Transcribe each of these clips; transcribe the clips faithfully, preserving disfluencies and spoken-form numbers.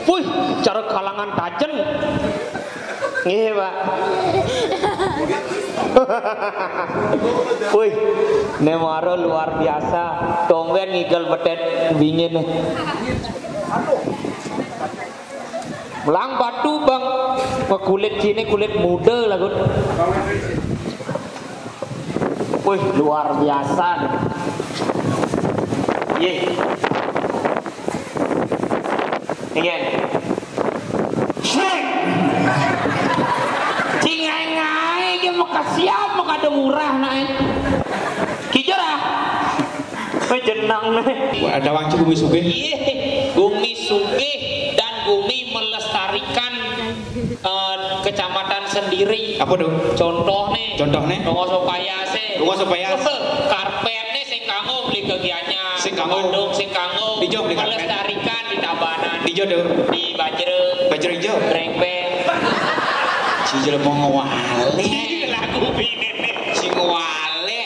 Wih, cara kalangan tajen. Nggih, Pak. Wih, né mara luar biasa. Tombén ngigel betét bingin. Melang batu, Bang. Kulit sini kulit muda lah, Gun. Wih, luar biasa nih. Yé. Iya. Sing. Cingai-ngai, dia maka siap, maka ada murah, naik. Kijur ah. Wih, jenang nih. Wah, ada wangci Gumi Sugih. Iya, Gumi Sugih dan Gumi melestarikan eh, kecamatan sendiri. Apa tuh? Contoh nih. Contoh nih. Dongo supaya sih. Dongo supaya. Karpet nih sing kanggo beli kegiatan. Sing kanggo. Bandung sing kanggo. Ijo beli karpet. Melestarikan di Tabanan. Ijo tuh. Di Bajre. Bajre ijo. Brengpeng. Si jelema ngewale. Lagu bini nih. Si ngewale.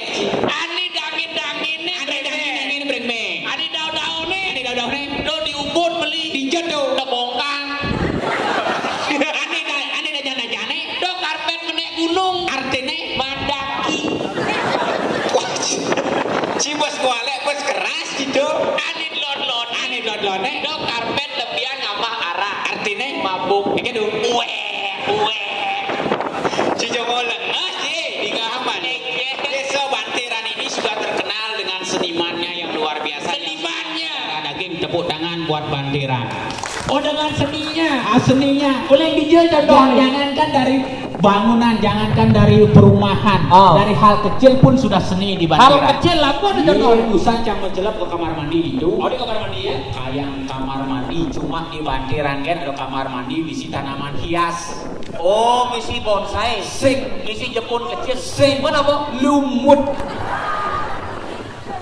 Ani dangin-dangin nih. Ani dangin-dangin brengpeng. Ani daun-daun nih. Ani daun-daun nih. Do diubut beli. Dijet do. Tebongkang. Ani da-, ani da jana-jane. Do karpet menek gunung. Artine? Mandaki. Wah, ci-, cibes kualek, bes keras gitu. Ani lon-lon. Ani lon-lone. Do karpet lebihan nambah arah. Artine? Mabuk. Iki do. Uwe, uwe. Cijo mau lengas, Ci. Tiga aman. Iya. Desa Bantiran ini sudah terkenal dengan senimannya yang luar biasa. Senimannya. Daging, tepuk tangan buat Bantiran. Oh, dengan seninya. Ah, seninya. Boleh dijel contoh. Jangankan dari bangunan, jangankan dari perumahan, ah, dari hal kecil pun sudah seni di Bantiran. Hal kecil apa ada contoh? Iya, usah cang mencelep ke kamar mandi gitu. Oh, di kamar mandi ya? Kayak kamar mandi, cuma di Bantiran kan ada kamar mandi, bisi tanaman hias. Oh, bisi bonsai. Sing. Bisi jepun kecil. Sing. Mana, Bang? Lumut.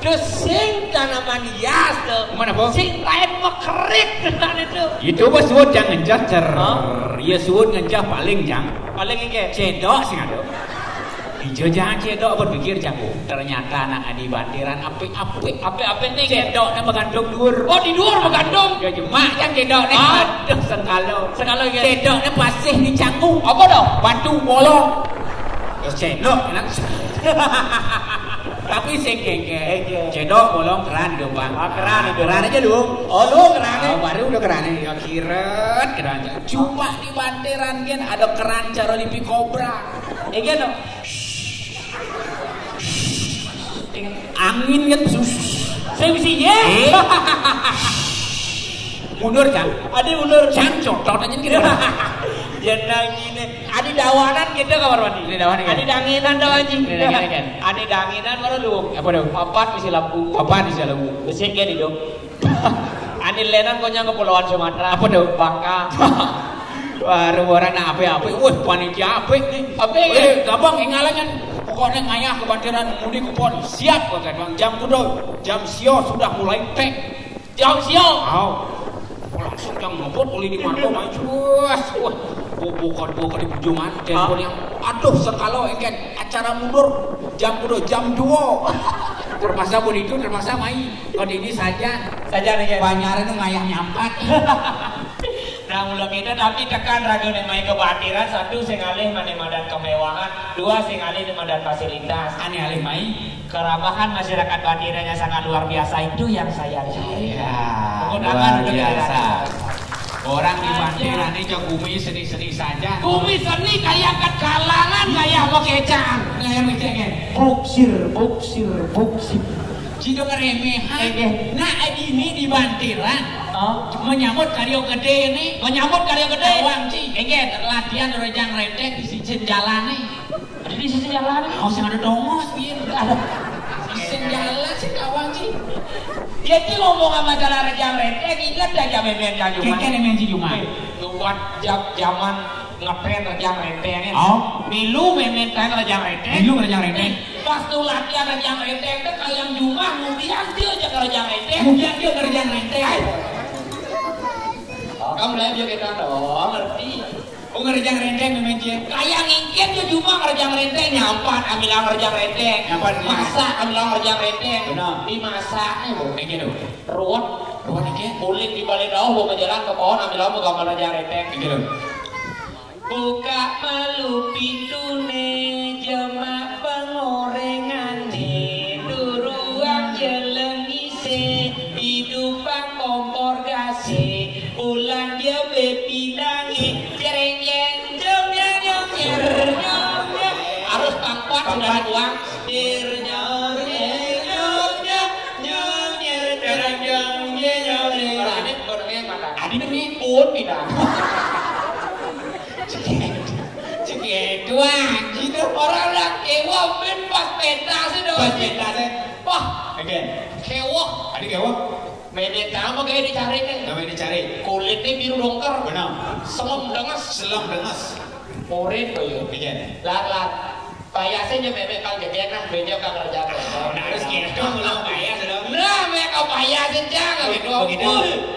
Tuh sing tanaman hias tuh. Mana, Bang? Sing lain mah kerik tenan itu. Itu bos suwut yang ngencah cer. Hah? Iya, suwut ngencah paling, Jang. Paling inggih. Cedok sing ada. Ijo jangan cedok berpikir jago. Ternyata anak adi Bantiran apik-apik. Apik-apik nih. Cedok nih mengandung dur. Oh, di dur mengandung. Ya jemak yang cedok nih. Ah. Aduh, sengkalo. Sengkalo ya. Cedok nih pasih di canggung. Apa dah? Batu bolong. Terus cedok enak. Tapi sing kengke. Kengke. Cedok bolong keran dong, Bang. Ah, keran itu. Keran aja dong. Oh, lu keran. Oh, baru udah keran ya. Kiret, keran. Cuma di Bantiran kan ada keran cara lipi kobra. Iya dong. Angin kan sus. Saya mesti ye. Eh. Mundur, Cang. Adi mundur. Cang, cokot aja gitu. Jangan gini. Adi dawanan gitu kamar mandi. Ini dawanan, kan? Adi danginan dong, anjing. Ini danginan, kan? Adi danginan baru lu. Apa dong? Papat isi lampu. Papat isi lampu. Besi kan hidup. Ani lenan konyang Kepulauan Sumatera. Apa tuh? Bangka. Baru orang nak apa-apa. Wah, panitia apa nih? Apa ya? Eh, gampang ingalannya. Pokoknya ngayah ke Bantiran mudik kupon. Siap, kata Bang. Jam kudo, jam sio sudah mulai tek. Jam sio. Au. Langsung jam ngebut, uli di mana, main cuas. Wah, bukan, bukan di perjuangan. Telepon yang, aduh, sekalo engken acara mundur. Jam kudo, jam dua. Terpaksa pun itu, terpaksa main. Kok ini saja. Saja nih, ya. Banyaran tuh ngayah nyampat. Nah, mula kita tapi tekan raga nih main ke Bantiran satu sing alih mane madan kemewahan, dua sing alih madan fasilitas. Ane alih main. Keramahan masyarakat Bantiran yang sangat luar biasa itu yang saya cari. Iya, tepuk tangan luar untuk biasa. Orang di Bantiran ini cak gumi seni-seni saja. Gumi seni kayak kekalangan, kayak apa kecang? Kayak apa kecang, ya? Boksir, boksir, boksir. Cidok remehan. Oke. Nah, ini di Bantiran. Oh. Menyambut karyo gede ini. Menyambut karyo gede. Awang, Ci. Oke. Latihan rejang retek di sisi jalan nih. Di sisi jalan. Oh, sing ada dongos, Bin. Ada. Sing jalan, sing kawang, Ci. Ya, Ci, ngomong sama jalan rejang retek, inget aja memen kan, Jumat. Keke memen, Ci, Jumat. Buat jam, zaman ngetren rejang retek, ya. Oh. Milu memen tren rejang retek. Milu rejang retek. Pas tuh latihan rejang retek, tuh kayak Jumat, kemudian dia aja ke rejang retek. Kemudian dia ke rejang retek. Kamu lagi kita, oh, ngerti. Oh, ngerjang renteng memang, Cik. Kayak ngingkin dia cuma ngerjang renteng, nyampat ambil ngerjang renteng. Nyampat, iya. Masak ambil ngerjang renteng. Benar. Dimasak nih, Bu. Kayak gitu. Ruwet. Ruan iki? Kulit di balik daun, bawa jalan ke pohon, ambil daun, gambar aja retek. Gitu. Buka malu pintune, jemak pengorengane, duruang jeleng ise, hidupang kompor gase, ulang dia bepi nangi, jereng jeng, jong nyang nyong nyer, nyong nyer. Harus pangkuat sudah dibuang. Dir nyong nyer, nyong nyer, nyong nyer, jereng jong nyer, nyong nyer. Ini bener yang mana? Adi ini pun pindah. Cek itu aja tuh. Orang-orang kewa, ben pas pentas itu. Pas pentas, eh. Wah, again. Kewa. Adi kewa. Mede tamu kayak dicari nih. Namanya dicari. Kulitnya biru dongker. Benar. Selem denges. Selem denges. Morin tuh ya. Again. Lar, lar. Payasnya memang kang jegenan, benya kang kerja. Nah, harus gitu, kalau payas dong. Nah, mereka payasin jangan gitu. Begitu.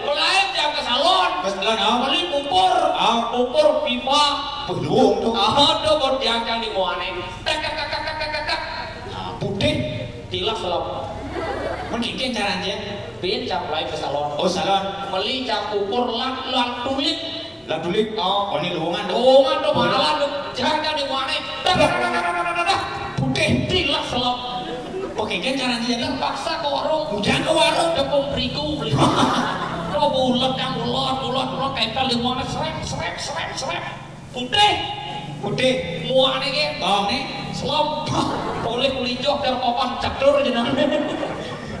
Mulai jam ke salon. Ke salon, oh. Beli pupur. Oh. Pupur pipa. Belum tuh. Ah, tuh buat jangkang di muane. Tak, tak, tak, tak, tak, tak, tak. Nah, putih. Tilas selop. Mending cara aja. Bin cap lain ke salon. Oh, salon. Meli cap pupur lak, lak duit. Lak duit. Oh. Oh, ini lowongan tuh. Lowongan tuh, malah tuh. Jangkang di muane. Tak, tak, tak, tak, tak, tak, tak. Putih. Tilas selop. Oke, kan cara aja. Terpaksa ke warung. Udah ke warung. Tepung terigu beli. Kok bulat yang bulat, bulat, bulat, tempel di muane, srep, srep, srep, srep. Putih. Putih. Muane ke. Bawang nih. Selop. Oleh kulijoh, terpapan cedur jenenge.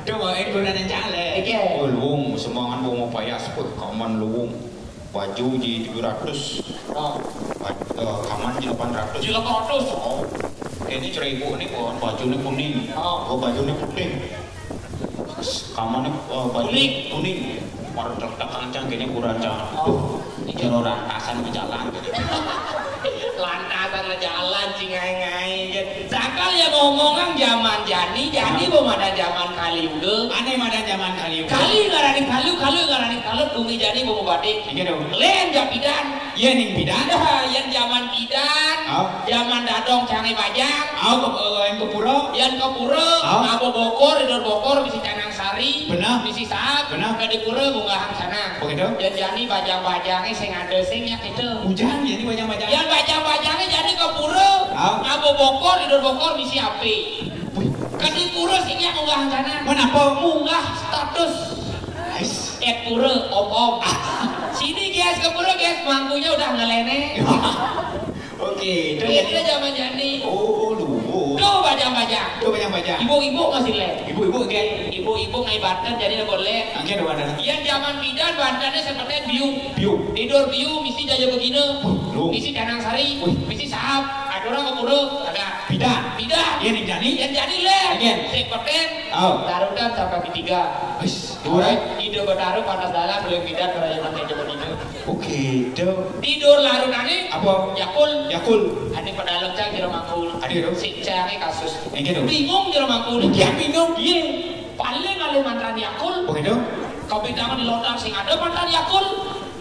Coba, eh, guna nih, Cale. Oke. Oh, luwung, semangan gua mau payas, wah, kaman luwung. Baju di tujuh ratus. Oh. Baju, eh, kaman di delapan ratus. Di delapan ratus. Oh. Ini cerai ibu nih, oh, baju nih kuning. Oh. Oh, baju nih putih. Kaman nih, eh, baju kuning. Kuning. Mar tek-tek ancang kene kurang cang. Oh. Iki ora lantasan ke jalan. Lantasan ke jalan, sing ngai-ngai, kan. Sakal ya ngomongan zaman jani, jani. Nah. Belum ada zaman Kali Yuga. Ane madan zaman Kali Yuga. Kali ngarani kalu, kalu ngarani kalut, bumi jani bumi badik. Iki dong. Len japidan. Iya, ning bidan. Dah, yang zaman bidan. Oh. Zaman dadong cangai bajang. Oh, ke, eh, yang ke pura. Yang ke pura, oh. Abo bokor, idor bokor, bisi canang sari. Benar. Bisi saat. Benar. Ke di pura, bungahan sana. Begitu. Yang jani bajang-bajangnya sing ada, sing nyak itu. Ujang, jadi bajang-bajang. Yang bajang-bajangnya jadi ke pura. Oh. Abo bokor, idor bokor, bisi api. Wih. Ke di pura, sing nyak munggah sana. Mana apa? Munggah status. Ais. Et pura, om-om. Sini, guys, ke pura, guys. Mangkunya udah ngelene. Oke, itu. Iya, jadi dia zaman jani. Oh, luwung. Tuh, bajang-bajang. Tuh, bajang-bajang. Ibu-ibu masih le. Ibu-ibu, oke. Ibu-ibu ngai banten, jadi nggak boleh. Oke, ada banten. Iya, zaman bidan, bantennya seperti biu. Biu. Tidur biu, misi jaja begini. Wih, lu. Misi canang sari. Wih. Misi sahap. Ada orang ke pura, ada. Bidan. Bidan. Iya, nih, jani. Yang jani le. Oke. Seperti. Oh. Tarutan sampai ketiga. Wis. Alright, ide betaru panas dalam, boleh pindah ke raja pakai coba tidur. Oke, itu. Tidur larut ane. Apa? Yakul. Yakul. Ane pada lecang jero mangkul. Ade, dong. Si cari kasus. Yang gitu. Bingung jero mangkul. Dia bingung. Iya. Paling kali mantan Yakul. Begitu. Kopi tangan di lontar sing ada mantan Yakul.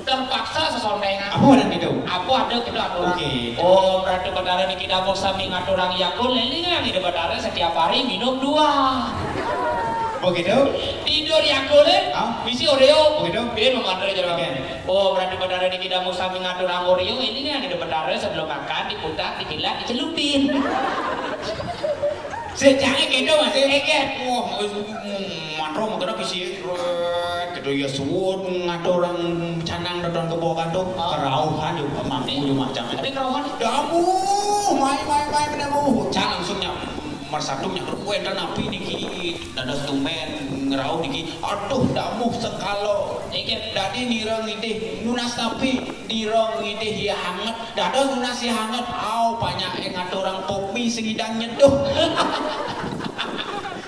Terpaksa sesondengan. Apa ada gitu? Apa ada gitu aku. Oke. Oh, berarti Betara niki dapur sami ngaturang Yakul, lelingan ide Betara setiap hari minum dua. Begitu? Tidur Yakul, eh? Hah? Misi Oreo. Begitu? Dia memantra jalan. Oke. Oh, berarti Betara niki dapur sami ngaturang Oreo, ini nih yang ide Betara sebelum makan diputar, dijilat, dicelupin. Sejarah gitu masih. Oke. Wah, mantra mungkin apa sih? Gitu ya, suwun ngaturang canang dodon kebokan tuh. Oh. Kerauhan juga, mampu juga macam. Tapi kerauhan? Damu, mai, mai, mai, damu. Cang langsungnya mersatu nya, "Wenten api niki, dados tumben ngerauh niki. Aduh, damu sekalo." Iki. Dadi nira ngidih nunas api, nira ngidih ya hanget. Dados nunas ya hanget. Au, banyak yang ngaturang pop mie sing idang nyeduh.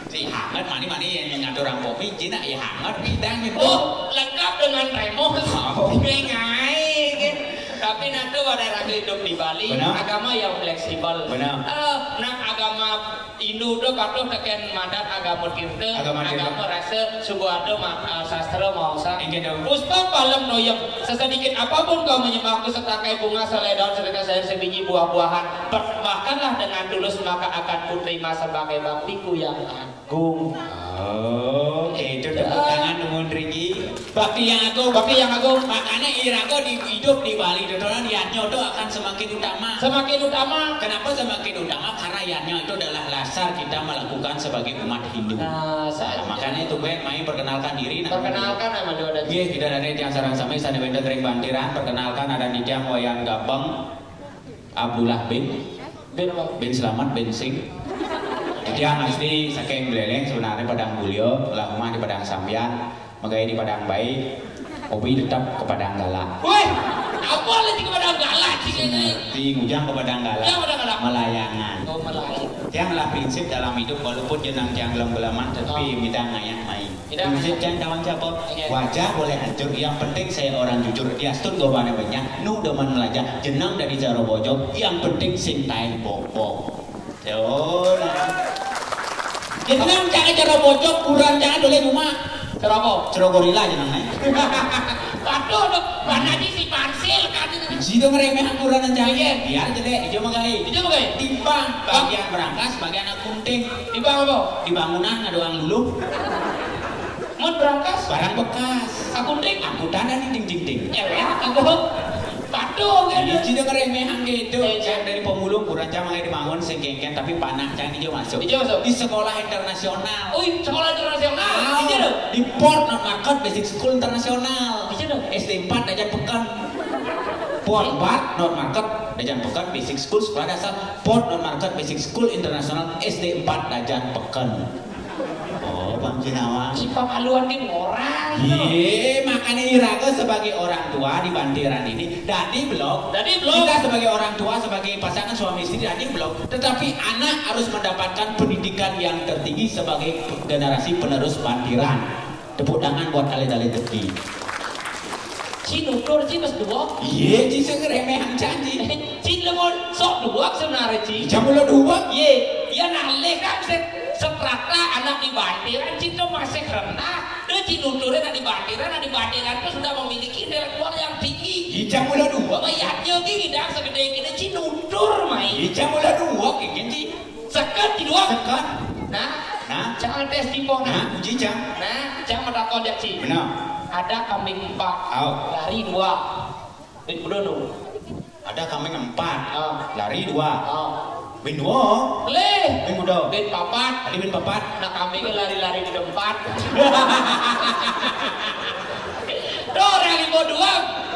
Si hangat mani-mani yang ngatur orang kopi, Cina ya hangat bidang gitu. Oh, lengkap dengan remote. Oh. Ngai-ngai, gitu. Tapi nanti pada raga hidup di Bali, benar. Agama yang fleksibel. Benar. Eh, nah, agama Hindu tu patuh teken madat agama Tirta, agama Tirta. Agama rasa, subuh ada ma-, eh, sastra mau usah. Inggih, dong. Puspa palem noyem, sesedikit apapun kau menyembahku, setangkai bunga, selai daun, setetes air, sebiji buah-buahan, persembahkanlah dengan tulus, maka akan kuterima sebagai baktiku yang agung. Oh, itu tepuk tangan nuwun riki. Bakti yang agung, bakti yang agung. Makanya iraga di hidup di Bali itu, yadnya itu akan semakin utama. Semakin utama. Kenapa semakin utama? Karena yadnya itu adalah dasar kita melakukan sebagai umat Hindu. Nah, makanya itu gue main perkenalkan diri. Nah, perkenalkan nama dia. Nggih, kita dari tiang sarang sami sane wenten ring Bantiran, perkenalkan ada di tiang Wayan Gabeng. Abdullah bin bin Selamat bin Sing. Dia asli saking Buleleng, sebenarnya Padang Mulyo, lah rumah di Padang Sambian, megai di Padang Baik, hobi tetap ke Padang Galah. Weh, apa lagi ke Padang Galah sih ini? Di Ngujang ke Padang Galah. Ya, Padang Galah. Melayangan. Oh, melayangan. Tiang lah prinsip dalam hidup, walaupun jenang tiang gelem-geleman, tapi oh, kita ngayak main. Prinsip jangan kawan siapa? Wajah boleh hancur, yang penting saya orang jujur. Diastun gobane banyak, nu demen melajah, jenang dari cara bojok, yang penting sing taen bobok. Yo, nah. Jenang jangan cara bojok, kurang jangan boleh rumah. Ceroko. Ceroko rila jenang naik. Waduh, mana di si Pansil kan? Situ ngeremeh kurang jangan. Biar jelek, dia menggai. Dia menggai. Timbang, bagian berangkas, bagian akunting. Timbang apa? Di bangunan ada orang dulu. Mun berangkas? Barang bekas. Aku ding. Aku tanah nih ding ding ding. Ya, ya, aku. Patuh kan. Ini tidak ngeremehan gitu. Yang dari pemulung kurang cang mangai dibangun sing kengken, tapi panah cang ijo masuk. Ijo masuk. Di sekolah internasional. Oh, sekolah internasional. Ijo dong. Di Port Not Market Basic School Internasional. Ijo dong. S D empat aja peken. Port Bat Not Market Dajan Peken Basic School, sekolah dasar Port Not Market Basic School Internasional, S D empat Dajan Peken. Oh, Bang Jinawang. Si pamaluan di orang. Iya, makanya iraga sebagai orang tua di Bantiran ini, dadi belum. Dadi belum. Kita sebagai orang tua, sebagai pasangan suami istri, dadi belum. Tetapi anak harus mendapatkan pendidikan yang tertinggi sebagai generasi penerus Bantiran. Tepuk tangan buat alit-alit tadi. Ci nutur, ci mas dua. Iya, ci sing remehan janji. Ci lemon sok dua sebenarnya, ci. Jam ulo dua. Iya, ya nalih kan se seprata anak di Bantiran, ci tuh masih rendah. Dia ci nutur anak di Bantiran, anak di Bantiran tuh sudah memiliki intelektual yang tinggi. Iya, jam ulo dua. Mayatnya gini dah segede gini, ci nutur main. Iya, jam ulo dua, kayak gini. Seket di dua. Seket. Nah, nah, jangan tes tipu, nah. Nah, uji cang. Nah, cang matakon jak ci. Benar. Ada kambing empat. Au. Lari dua. Duit kudu nu. Ada kambing empat. Ah. Lari dua. Ah. Bin dua. Leh. Bin kudu. Bin papat. Tadi bin papat. Nah, kambingnya lari-lari di tempat. Tuh, orang lima dua.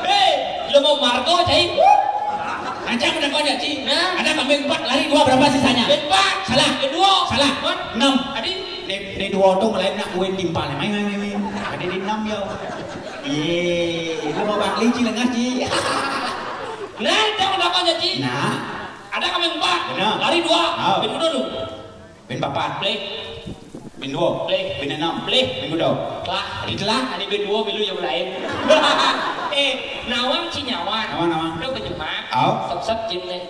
Hei, lu mau Margo, cai? Ancang udah kau ci. Nah. Ada kambing empat, lari dua, berapa sisanya? Empat. Salah. Kedua. Salah. Hah? Enam. Tadi? Di, di dua tuh mulai nak kuen timpal. Main, main, main, main. Tadi di enam ya. Iya, lu mau bangli ci lengah ci. Nah, cang udah kau ci. Nah. Ada kambing empat. Benar. Lari dua. Ah. Bin kudu nu. Bin papat. Bleh. Bin dua. Bleh. Bin enam. Bleh. Bin kudu. Telah. Tadi telah. Tadi bin dua, bin lu yang lain. Eh, nawang ci nyawang. Nawang, nawang. Lu kejemak. Au. Sep-sep jin nih.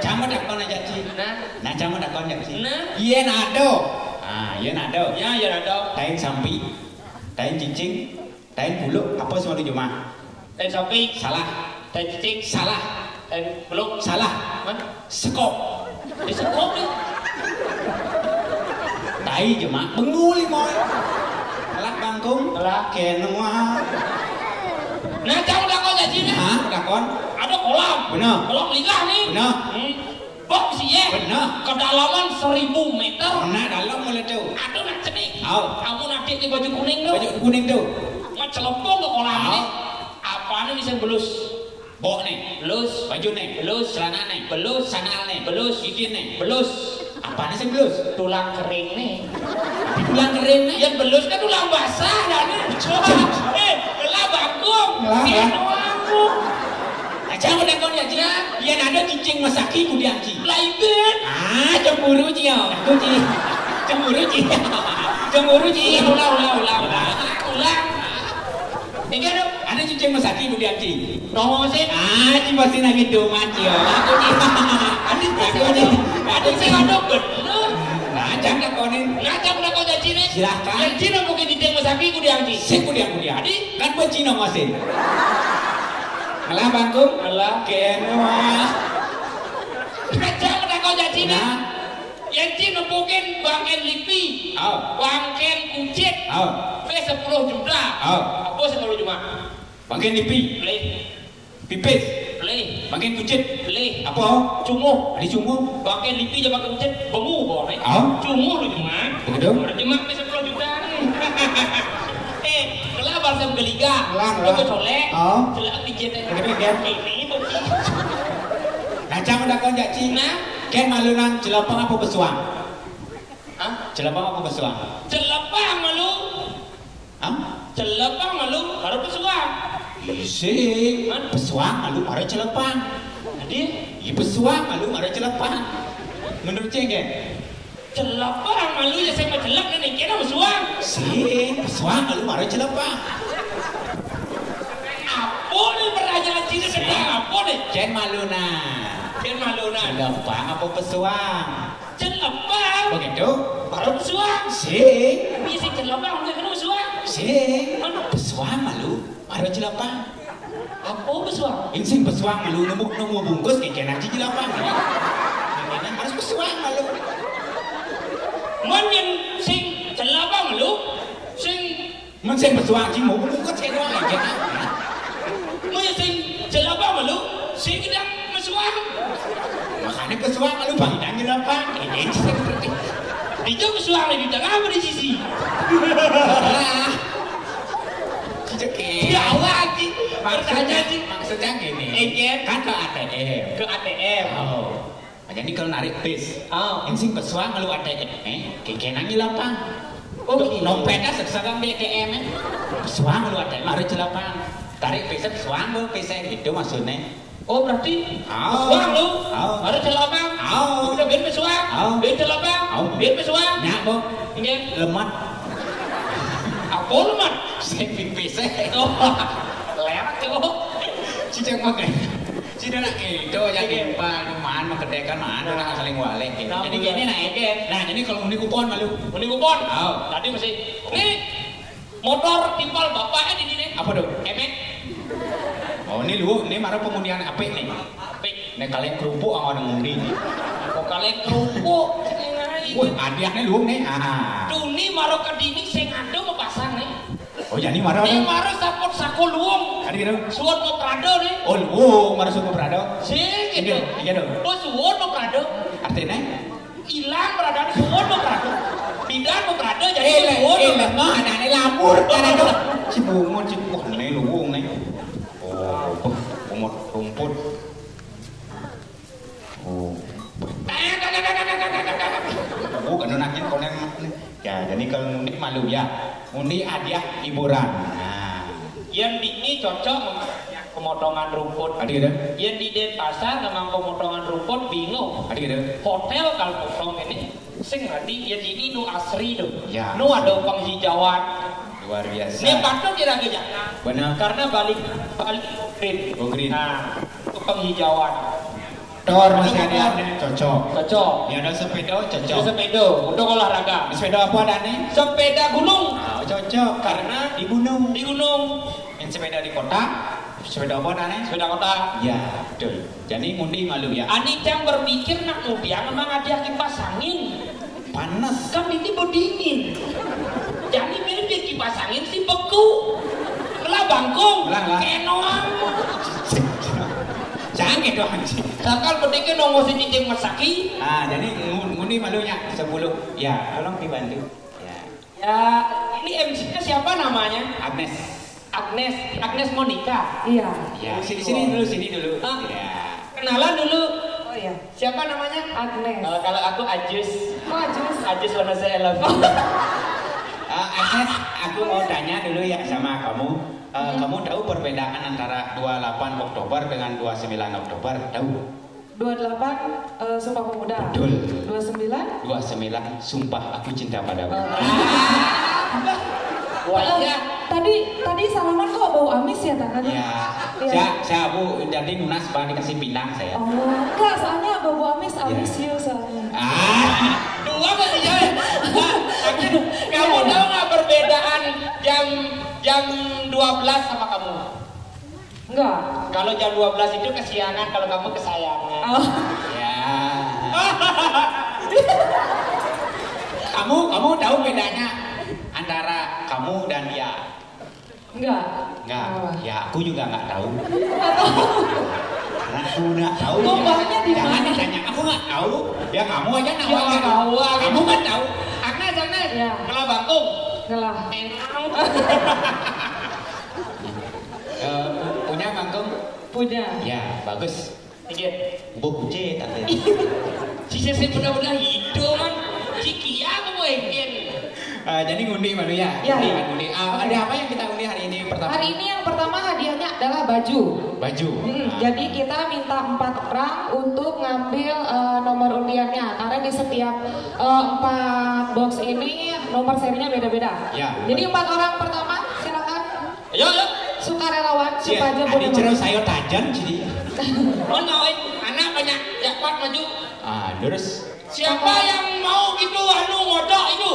Cang matakon aja ci. Nah. Nah, cang matakon aja ci. Nah. Yen ada. Ah, yen ada. Ya, yen ada. Tain sampi. Tain cicing. Tain buluk, apa sing malu jumah? Tain sampi. Salah. Tain cicing. Salah. Tain buluk. Salah. Hah? Sekop. Di sekop nih. Tai jumah, benguli moy. Kelak bangkung. Kelak. Kenua. Nah, cang udah kau janji nih. Hah, udah kon? Ada kolam. Benar. Kolam lilah nih. Benar. Hmm. Bok sih ya. Benar. Kedalaman seribu meter. Nah, dalam mulai tuh. Aduh, nak cenik. Au. Kamu nanti di baju kuning tuh. Baju kuning tuh. Ngecelempung ke kolam ini. Au. Apa nih bisa belus? Bok nih. Belus. Baju nih. Belus. Celana nih. Belus. Sandal nih. Belus. Cincin nih. Belus. Apa nih sih belus? Tulang kering nih. Tulang kering nih. Yang belus kan tulang basah dah nih. Eh, lah bangkung. Lah, lah. Aja udah kon ya, Ci. Yen ada cicing mesaki kudiang, Ci. Lah, ibet. Ah, cemburu, Ci, ya. Aku, Ci. Cemburu, Ci. Cemburu, Ci. Ulang, ulang, ulang, ulang. Ulang. Iki ada cicing mesaki kudiang, Ci. Nongo sih. Ah, Ci pasti nangis doman, Ci, ya. Aku, Ci. Ada sih, ada. Ada sih, ada bener. Nah, jangan takonin. Nah, jangan takon janji nih. Silahkan. Janji nih mungkin cicing mesaki kudiang, Ci. Sik kudiang, kudiang. Adi? Kan gue Cina masin. Ngelah bangku? Ngelah. Kene wah. Aja udah kau janji nih. Nah. Yang cik nepukin bangken lipi. Au. Bangken kucit. Au. Pe sepuluh juta. Au. Apa sepuluh juta? Bangken lipi. Pelih. Pipis. Pelih. Bangken kucit. Pelih. Apa? Cunguh. Ada cunguh. Bangken lipi je bangken kucit. Bengu kau ni. Au. Cunguh lu cuma. Begitu. Ada cuma pe sepuluh juta ni. Eh, kelah balsam geliga. Kelah, kelah. Coba colek. Au. Celak pijit. Begitu, kan? Ini bagi. Nah, jangan dah kau jak cik. Nah. Ken malu nang celapang apa pesuang? Hah? Celapang apa pesuang? Celapang malu. Hah? Celapang malu, baru pesuang. Isi. Hah? Pesuang malu, baru celapang. Jadi? Iya, pesuang malu, baru celapang. Menurut cik, kan? Celapang malu, ya saya mau celap dan ikan pesuang. Si, pesuang malu, baru celapang. Apa ni pertanyaan sini sedang apa ni? Ken malu nah. Ken malu nah. Celapang apa pesuang? Celapang. Begitu. Baru pesuang. Sing. Tapi sing celapang, bukan kena pesuang. Sing. Mana? Pesuang malu. Baru celapang. Apa pesuang? Ini sing pesuang malu nemu nemu bungkus kayak kena aja celapang. Ini harus pesuang malu. Mun yang sing celapang malu, sing Mun sing pesuang sing mau buku cek doang aja. Mun sing celapang malu, sing gedang pesuang. Makanya pesuang malu bang gedang celapang. Ini sih seperti. Di jauh pesuang di tengah apa di sisi? Terserah. Cek. Ya Allah, Ji. Maksudnya, maksudnya gini. Eket. Kan ke A T M. Ke A T M. Oh. Jadi kalau narik bis, oh, yang sing pesuang kalau A T M, eh, kekenang lapang. Oh, gitu. Dompetnya sekarang di A T M, eh. Pesuang kalau A T M harus celapang. Tarik bis pesuang kalau bis itu maksudnya. Oh, berarti, oh, pesuang lu, oh, harus celapang. Oh. Udah bin pesuang, oh, bin celapang, oh, bin pesuang. Nyak, Bu. Iya. Lemat. Apa lemat? Saya pipis, eh. Oh. Lerak, ya, Bu. Cicak makan. Sida nak gitu, ya, oke, timpal, cuman menggedekan mana, nah, saling walek gitu. Nah, jadi betul. Gini, nah, oke. Nah, jadi kalau unik kupon malu. Unik kupon? Oh. Tadi masih. Nih, motor timpal bapaknya di sini. Apa tuh? Emek. Oh, ini lu, ini marah pengundian apik nih. Apik. Nih, kalian kerupuk sama orang ngundi nih. Kok kalian kerupuk? Ini ngai. Wah, hadiahnya lu nih. Ah. Tuh, ini marah ke dini, saya ngadu mau pasang nih. Oh, jadi marah. Dia marah sapot sako luwung. Tadi gitu. Suwun mau Prada nih. Oh, luwung, marah suwun mau Prada. Sih, gitu. Iya, iya dong. Terus suwun mau Prada. Artinya? Hilang Prada, suwun mau Prada. Pindah mau Prada, jadi eh, suwun. Eh, lemah, anaknya lapor, kan ada. Si bungut, si, wah, ini luwung nih. Oh, umur rumput. Oh. Oh, kan nakin konen. Ya, jadi kalau ngundi malu ya. Ngundi hadiah hiburan. Nah. Yang ini cocok pemotongan rumput. Ada gitu. Yang di Denpasar memang pemotongan rumput bingung. Ada gitu. Hotel kalau potong ini sing tadi yang ini nu asri tuh. Ya. Nu ada penghijauan. Luar biasa. Ini patut tidak ke Jakarta. Benar. Karena balik balik green. Go green. Nah, itu penghijauan. Tor masih ada, cocok. Cocok. Ya ada sepeda, cocok. Ada sepeda untuk olahraga. Sepeda apa ada nih? Sepeda gunung. Ah, cocok karena di gunung. Di gunung. Yang sepeda di kota, sepeda apa ada nih? Sepeda kota. Ya, betul. Jadi ngundi malu ya. Ani cang berpikir nak ngundi memang ada kipas angin. Panas. Kan ini berdingin. Jadi mirip kipas angin si beku. Kelah bangkung. Lah, lah. Kenoang. Jangan gitu anjing. Kakal pediknya nongol si cicing masaki. Ah, jadi ngu- ngundi malunya sepuluh. Ya, tolong dibantu. Ya. Ya, ini M C-nya siapa namanya? Agnes. Agnes, Agnes Monica. Iya. Ya, sini sini dulu, sini dulu. Ah. Ya. Kenalan dulu. Oh iya. Siapa namanya? Agnes. Oh, kalau aku Ajus. Oh, Ajus. Ajus wanna say I love you. Ah, Agnes, aku mau tanya dulu ya sama kamu. Eh, hmm, kamu tahu perbedaan antara dua puluh delapan Oktober dengan dua puluh sembilan Oktober? Tahu? Dua puluh delapan, eh, Sumpah Pemuda. Betul. Dua puluh sembilan? Dua puluh sembilan, Sumpah Aku Cinta Padamu. Oh. Wah, iya. Tadi tadi salaman kok bau amis ya tangannya? Ya. Iya. Saya, saya Bu jadi nunas Pak dikasih pinang saya. Oh, enggak, soalnya bau amis, amis you soalnya. Ah. Dua kali ya. Nah, kamu tahu nggak perbedaan jam jam dua belas sama kamu? Enggak. Kalau jam dua belas itu kesiangan, kalau kamu kesayangan. Oh. Ya. Kamu, kamu tahu bedanya antara kamu dan dia? Enggak. Enggak. Ya, aku juga enggak tahu. Karena aku enggak tahu. Ngomongnya di Jangan mana? Ditanya, aku enggak tahu. Ya, kamu aja nawar. Ya, tahu, ah. Kamu kan tahu. Agnes, Agnes. Ya. Kelah bangkung. Ngelah. Eh, pu- punya bangkung? Punya. Ya, bagus. Iya. Buk kucit, tante. Si Sese benar-benar hidup kan. Si Kia apa gue? Eh, jadi ngundi malu ya? Ya. Jadi ngundi. Ah, ada apa yang kita undi hari ini pertama? Hari ini yang pertama hadiahnya adalah baju. Baju. Hmm, jadi kita minta empat orang untuk ngambil eh, nomor undiannya, karena di setiap eh, empat box ini nomor serinya beda-beda. Ya. Jadi empat orang pertama, silakan Ayo, ayo. Sukarelawan Ya, supaya ada boleh cerita masuk. Saya tajan jadi. Mana oi? Anak banyak jackpot maju. Ah, terus Siapa yang mau gitu anu ngodok itu?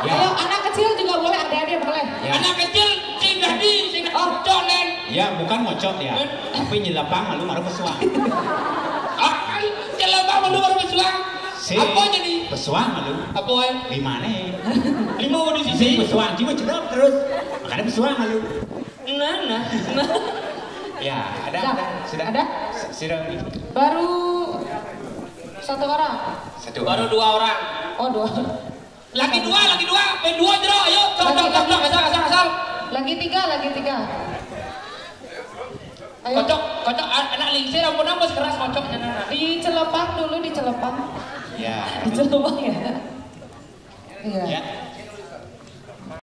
Ya. Ayo, anak kecil juga boleh, adik-adik boleh. Ya. Anak kecil sing dadi sing Oh. cok nen. Ya, bukan ngocok ya. Tapi nyelepang malu malu pesuang. Ah, kan celebang malu baru pesuang. Si Apa jadi? Pesuang malu. Apa eh? Di mana? Lima mau di Si sisi. Pesuang, cuma celep terus. Makanya pesuang malu. Nah, nah. Ya, ada, Nah, ada, sudah. Ada? Sudah. Baru satu orang. Satu. Baru dua orang. Oh, dua. Lagi dua, lagi dua. Main dua jero, ayo. Cok, Lagi, cok, cok, lagi. cok, asal, asal, asal. Lagi tiga, lagi tiga. Ayo. Kocok, kocok an- anak lingsir ampun ampun keras kocoknya nah. Di Celepang dulu, di Celepang. Ya. Di Celepang ya. Iya. Ya.